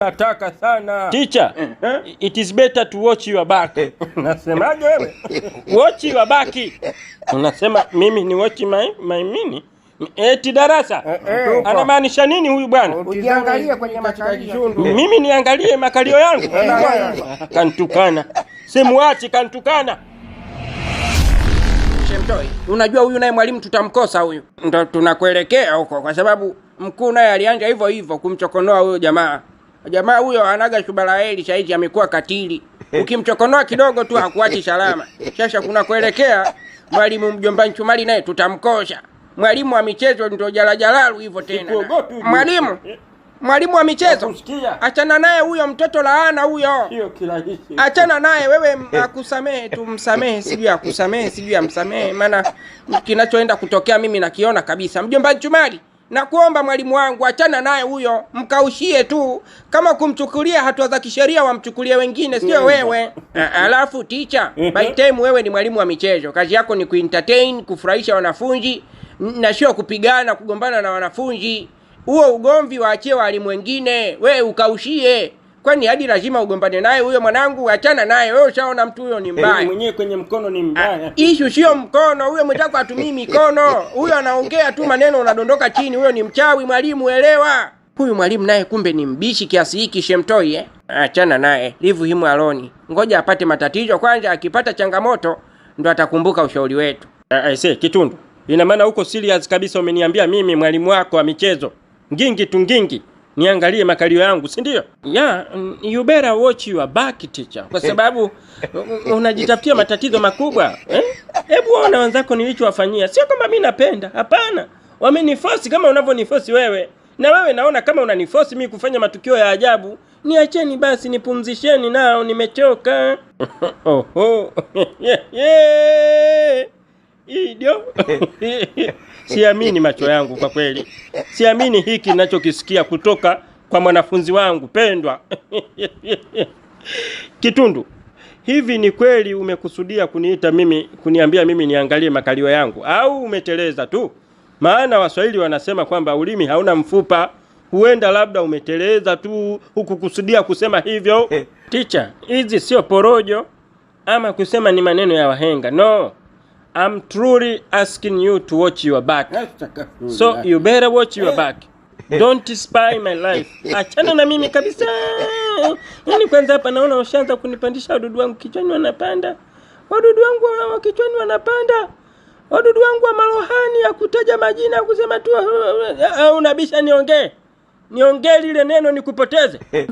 Nataka sana. Teacher, it is better to watch your back. Unasemaje wewe? Watch your back. Unasema mimi ni watch my mini? Eti darasa. Anamaanisha nini huyu bwana? Ujiangalie kwenye makalio. Mimi niangalie makalio yangu? Kantukana. Simuachi kantukana. Shemtoi, unajua huyu naye mwalimu tutamkosa huyu. Ndo tunakuelekea huko kwa sababu mkuu naye alianza hivyo hivyo kumchokonoa huyo jamaa. Jamaa huyo anaga shubalaeli saizi amekuwa katili. Ukimchokonoa kidogo tu hakuachi salama. Sasa kuna kuelekea mwalimu mjomba Nchumali naye tutamkosha. Mwalimu wa michezo ndio jalajalalu hivyo tena. Mwalimu Mwalimu wa michezo, achana naye huyo mtoto laana huyo. Achana naye wewe, akusamehe tu, msamehe, sijui akusamehe, sijui amsamehe, maana kinachoenda kutokea mimi nakiona kabisa. Mjomba Nchumali, nakuomba mwalimu wangu, achana naye huyo, mkaushie tu. Kama kumchukulia hatua za kisheria, wamchukulie wengine, sio wewe. Alafu teacher, by time wewe ni mwalimu wa michezo, kazi yako ni kuentertain, kufurahisha wanafunzi na sio kupigana, kugombana na wanafunzi. Huo ugomvi waachie walimu wengine, we ukaushie. Kwani hadi lazima ugombane naye huyo mwanangu? Achana naye wewe, ushaona mtu huyo ni mbaya. Mwenyewe kwenye mkono ni mbaya. Issue sio mkono, huyo mwenzako hatumii mikono. Huyo anaongea tu maneno unadondoka chini, huyo ni mchawi mwalimu, elewa. Huyu mwalimu naye kumbe ni mbishi kiasi hiki Shemtoi eh? Achana naye, leave him alone. Ngoja apate matatizo kwanza, akipata changamoto ndo atakumbuka ushauri wetu. Aise, Kitundu, ina maana uko serious kabisa umeniambia mimi mwalimu wako wa michezo ngingi tu ngingi niangalie makalio yangu, si ndio? Yeah, you better watch your back teacher, kwa sababu unajitafutia matatizo makubwa eh? Hebu ona wenzako nilichowafanyia. Sio kwamba mimi napenda, hapana. Wameniforce kama unavyoniforce wewe, na wewe naona kama unaniforce mimi kufanya matukio ya ajabu. Niacheni basi, nipumzisheni nao, nimechoka. Oho. Idio. Siamini macho yangu kwa kweli. Siamini hiki ninachokisikia kutoka kwa mwanafunzi wangu pendwa. Kitundu, hivi ni kweli umekusudia kuniita mimi, kuniambia mimi niangalie makalio yangu au umeteleza tu? Maana Waswahili wanasema kwamba ulimi hauna mfupa. Huenda labda umeteleza tu, hukukusudia kusema hivyo. Teacher, hizi sio porojo ama kusema ni maneno ya wahenga. No. I'm truly asking you to watch your back. So you better watch your back. Don't spy my life. Achana na mimi kabisa. Yaani kwanza hapa naona ushaanza kunipandisha wadudu wangu kichwani wanapanda. Wadudu wangu wa kichwani wanapanda. Wadudu wangu wa marohani ya kutaja majina ya kusema tu au unabisha niongee. Niongee lile neno nikupoteze.